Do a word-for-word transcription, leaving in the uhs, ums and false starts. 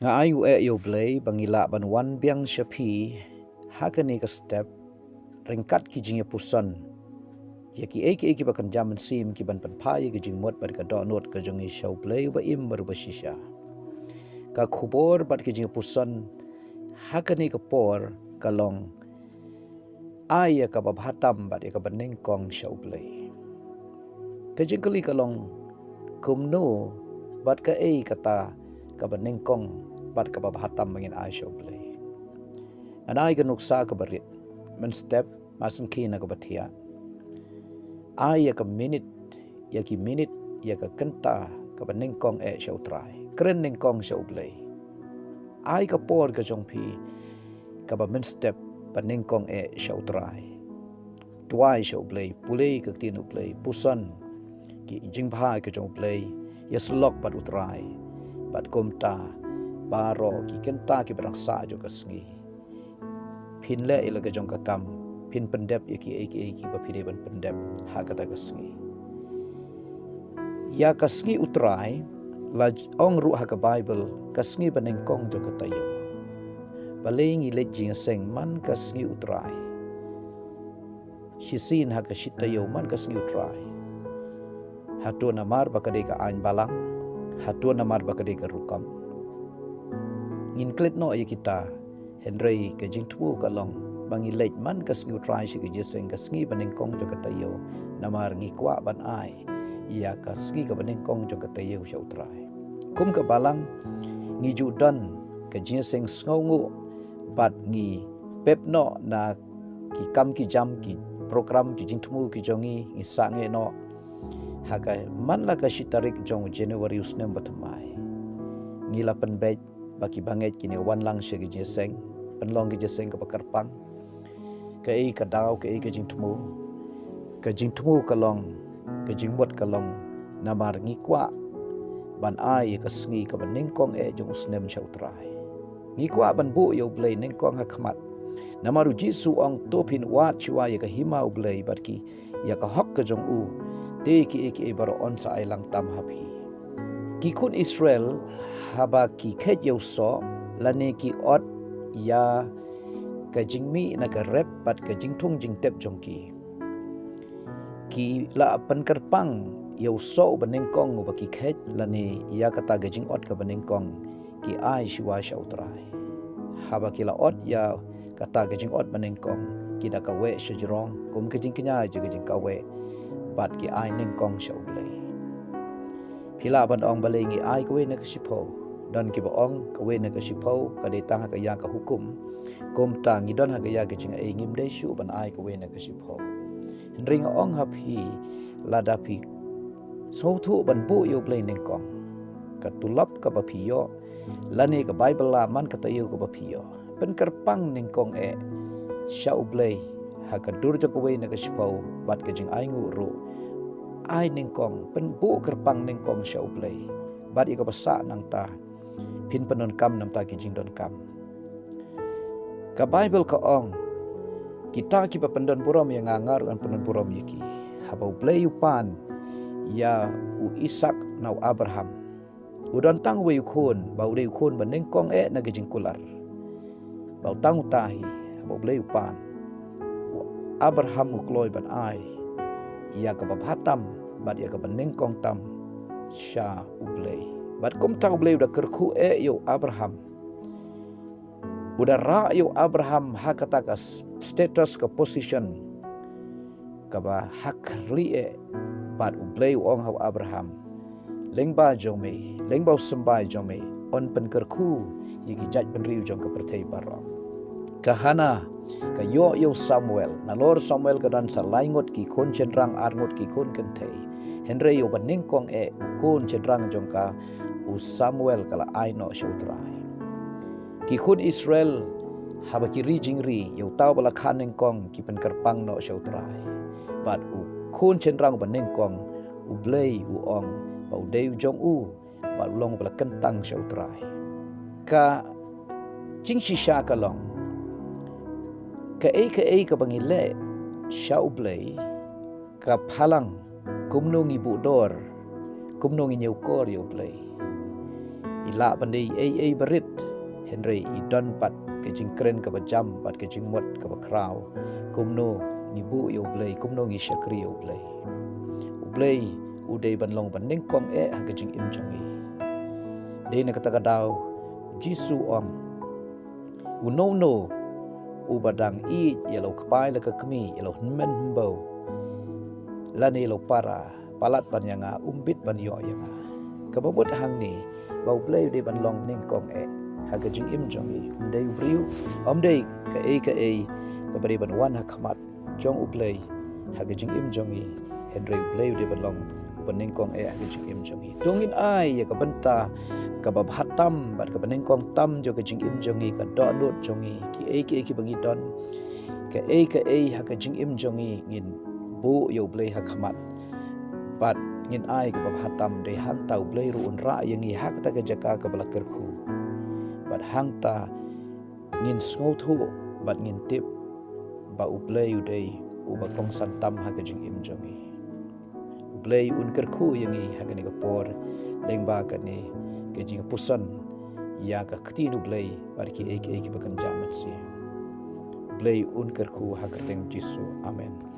Nga ai nguh ïa U Blei ba ngi lah ban wan biang sha phi ha kane ka step ryngkat ki jingïapuson ïa kiei kiei kiba kynja mynsiem ki ban pynphai ïa ki jingmut bad ka dohnud ka jong ngi sha U Blei uba im bad uba shisha. Ka khubor bad ki jingïapuson ha kane ka por ka long: Ai ïa kaba bha tam bad ïa kaba nyngkong sha U Blei. Ka jingkylli ka long, kumno bad kaei kata kaba nyngkong bad kaba bha tam ba ngin ai sha U Blei? Ngan ai ka nuksa kaba rit. Mynstep, ma sngewthuh na kaba thiah, ai ïa ka minit, ïa ki minit, ïa ka kynta kaba nyngkong eh sha U Trai. Kren nyngkong sha U Blei. Ai ka por ka jong phi kaba mynstep ba nyngkong eh sha U Trai. Duwai sha U Blei, pule ka ktien U Blei, puson ki jingbha ka jong U Blei, ïasyllok bad U Trai. Bad kumta, baroh ki kynta kiba dang sah jong ka sngi, phin leh ïa la ka jong ka kam, phin pyndep ïa kiei kiei kiba phi dei ban pyndep ha kata ka sngi. Ïa ka sngi U Trai, la ong ruh ha ka Baibl, ka sngi ba nyngkong jong ka taïew. Balei ngi leit jingïaseng man ka sngi U Trai? Shisien ha ka shi taïew man ka sngi U Trai. Hato namar ba ka dei ka aiñ balang? Hato namar ba ka dei ka rukom? Ngin klet noh ïa kita, hynrei ka jingthmu ka long ba ngi leit man ka sngi U Trai sha ka jingïaseng ka sngi ba nyngkong jong ka taïew, namar ngi kwah ban ai ïa ka sngi kaba nyngkong jong ka taïew sha U Trai. Kum ka balang, ngi ju don ka jingïaseng sngewnguh bad ngi pep noh na ki kam ki jam, ki program, ki jingthmu ki jong ngi, ngi sangeh noh. Ha ka man la ka shi tarik jong January u snem ba thymmai, ngi la pynbeit ba ki bangeit kin ïa wan lang sha ka jingïaseng, pynlong ka jingïaseng kaba kyrpang. Kaei ka daw, kaei ka jingthmu? Ka jingthmu ka long, ka jingmut ka long, namar ngi kwah ban ai ïa ka sngi kaba nyngkong eh jong u snem sha U Trai. Ngi kwah ban buh ïa U Blei nyngkong ha khmat. Namar U Jisu u ong, to phin wad shuwa ïa ka hima U Blei bad ki, ïa ka hok ka jong u, te kiei kiei baroh yn sa ai lang tam ha phi. Ki khun Israel, haba ki kheit ïa u soh, lane ki ot ïa ka jingmih na ka rep bad ka jingthung jingtep jong ki, ki la pynkyrpang ïa u soh uba nyngkong uba ki kheit, lane ïa kata ka jingot kaba nyngkong, ki ai shuwa sha U Trai. Haba ki la ot ïa kata ka jingot ba nyngkong, ki da kaweh sha jrong kum ka jingkñia jong ka jingkaweh, bad ki ai nyngkong sha U Blei. Phi lah ban ong, balei ngi ai kawei na ka shiphew? Don kiba ong kawei na ka shiphew ka dei tang ha ka ïa ka hukum. Kumta ngi don ha ka ïa ka jingai, ngim dei shuh ban ai kawei na ka shiphew. Hynrei nga ong ha phi, lada phi sngewthuh ban buh ïa U Blei nyngkong, ka tulop kaba phi ïoh, lane ka bai bylla man ka taïew kaba phi ïoh, pynkyrpang nyngkong eh sha U Blei ha ka dur jong kawei na ka shiphew bad ka jingainguh ruh. Ai nyngkong, pynbuh kyrpang nyngkong sha U Blei, bad ïa kaba sah nangta phin pyndonkam namar ki jingdonkam. Ka Baibl ka ong, kita kiba pyndon burom ïa nga, nga ruh ngan pyndon burom ïa ki. Haba U Blei u pan ïa u Isaak na u Abraham, u don tang uwei u khun, ba u dei u khun ba nyngkong eh na ka jingkular. Ba u tang uta hi, haba U Blei u pan, u Abraham u kloi ban ai ïa kaba bha tam bad ïa kaba nyngkong tam sha U Blei. Bad kumta U Blei u da kyrkhu eh ïa u Abraham. U da rah ïa u Abraham ha kata ka s-, status, ka position kaba ha khlieh eh. Bad U Blei u ong ha u Abraham, lyngba jong me, lyngba u symbai jong me, yn pynkyrkhu ïa ki jaitbynriew jong ka pyrthei baroh. Ka Hana ka ïoh ïa u Samuel. Nalor Samuel ka don sa lai ngut ki khun shynrang, ar ngut ki khun kynthei, hynrei ïa uba nyngkong eh u khun shynrang jong ka, u Samuel, ka la ai noh sha U Trai. Ki khun Israel, haba ki ri jingri, ïa uta uba la kha nyngkong ki pynkyrpang noh sha U Trai. Bad u khun shynrang uba nyngkong, U Blei u ong ba u dei u jong u, bad u long uba la kyntang sha U Trai. Ka jingshisha ka long, kaei kaei kaba ngi leh sha U Blei ka phalang kumno ngi buh dor, kumno ngi ñiewkor ïa U Blei. I lah ban dei ei ei barit, hynrei i don pat ka jingkren kaba jam bad ka jingmut kaba khraw. Kumno ngi buh ïa U Blei, kumno ngi shakri ïa U Blei. U Blei u dei ban long ba nyngkong eh ha ka jingim jong ngi. Dei na kata ka daw Jisu u ong, uno uno uba dang ïeit ïa la u kpa ïa la ka kmie, ïa la u hynmen hynbew, lane ïa la u para, palat ban ïa nga, um bit ban ïoh ïa nga. Kaba mut hangne ba U Blei u dei ban long nyngkong eh ha ka jingim jong ngi. Um dei u briew, um dei kaei kaei kaba dei ban wan ha khmat jong U Blei ha ka jingim jong ngi, hynrei U Blei u dei ban long uba nyngkong eh ha ka jingim jong ngi. To ngin ai ïa ka bynta kaba bha tam bad kaba nyngkong tam jong ka jingim jong ngi, ka dohnud jong ngi, kiei kiei kiba ngi don, kaei kaei ha ka jingim jong ngi, ngin buh ïa U Blei ha khmat. Bad ngin ai kaba bha tam, dei hangta U Blei ruh un rah ïa ngi ha kata ka jaka kaba la kyrkhu. Bad hangta ngin sngewthuh bad ngin tip ba U Blei u dei uba kongsan tam ha ka jingim jong ngi. U Blei un kyrkhu ïa ngi ha kane ka por, lyngba kane ka jingpuson ïa ka ktien U Blei bad kiei kiei kiba kynja mynsiem. U Blei un kyrkhu ha ka kyrteng Jisu. Amen.